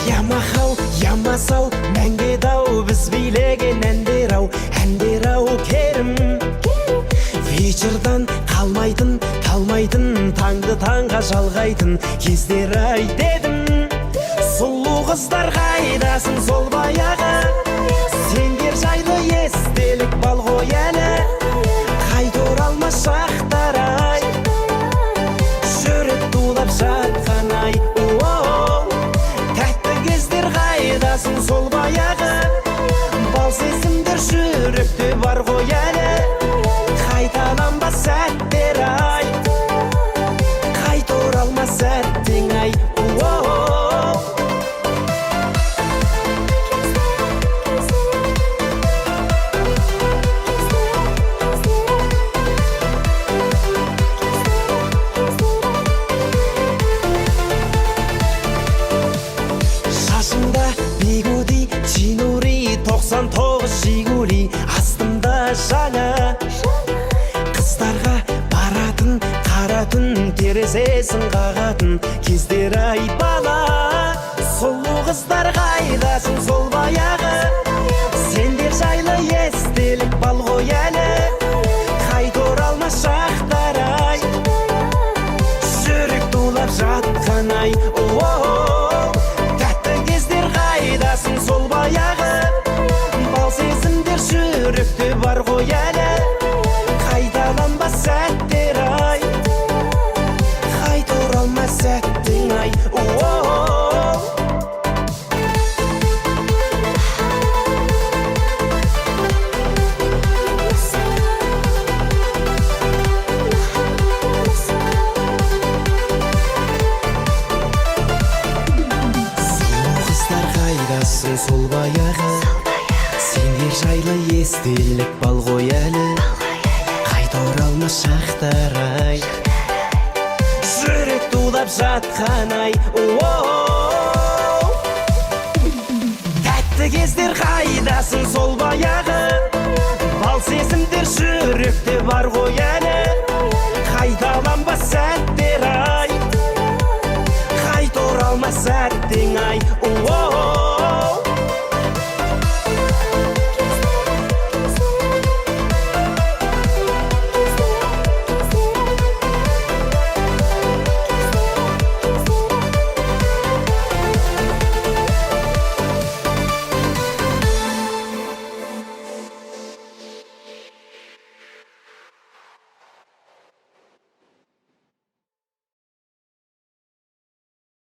Ямахау, ямасау, мәңге дау, біз билеген әндер ау, әндер ау, керім. Вечердан қалмайтын, талмайтын, таңды таңға жалғайтын кездер ай дедім. Сұлу қыздар, қайдасың сол баяғы? Сендер жайлы естелік бал ғой әлі. Қайта оралмас шақтар ай, жүрек тулап жатқан ай. Оу, тәтті кездер, қайдасың сол баяғы? Бал сезімдер жүректе бар ғой әлі. Қайталанбас сәттер ай, қайта оралмас сәттең ай. Оу. Шашыңда бигуди, чинури, 99 Жигули, астымда жаңа. Қыздарға баратын қара түн, терезесін қағатын кездер ай, бала. Сұлу қыздар, қайдасың сол баяғы? Сендер жайлы естелік бал ғой әлі. Қайта оралмас шақтар ай, жүрек тулап жатқан ай. Оу, тәтті кездер, қайдасың сол баяғы? Бал сезімдер жүректе бар ғой әлі. Қайталанбас сәттер ай, қайта оралмас сәттің ай. Оу. Сұлу қыздар, қайдасың сол баяғы? Сендер жайлы естелік бал ғой әлі. Қайта оралмас шақтар ай, жүрек тулап жатқан ай. Оу, тәтті кездер, қайдасың сол баяғы? Бал сезімдер жүректе бар ғой әлі. Қайталанбас сәттер ай, қайта оралмас сәттең ай.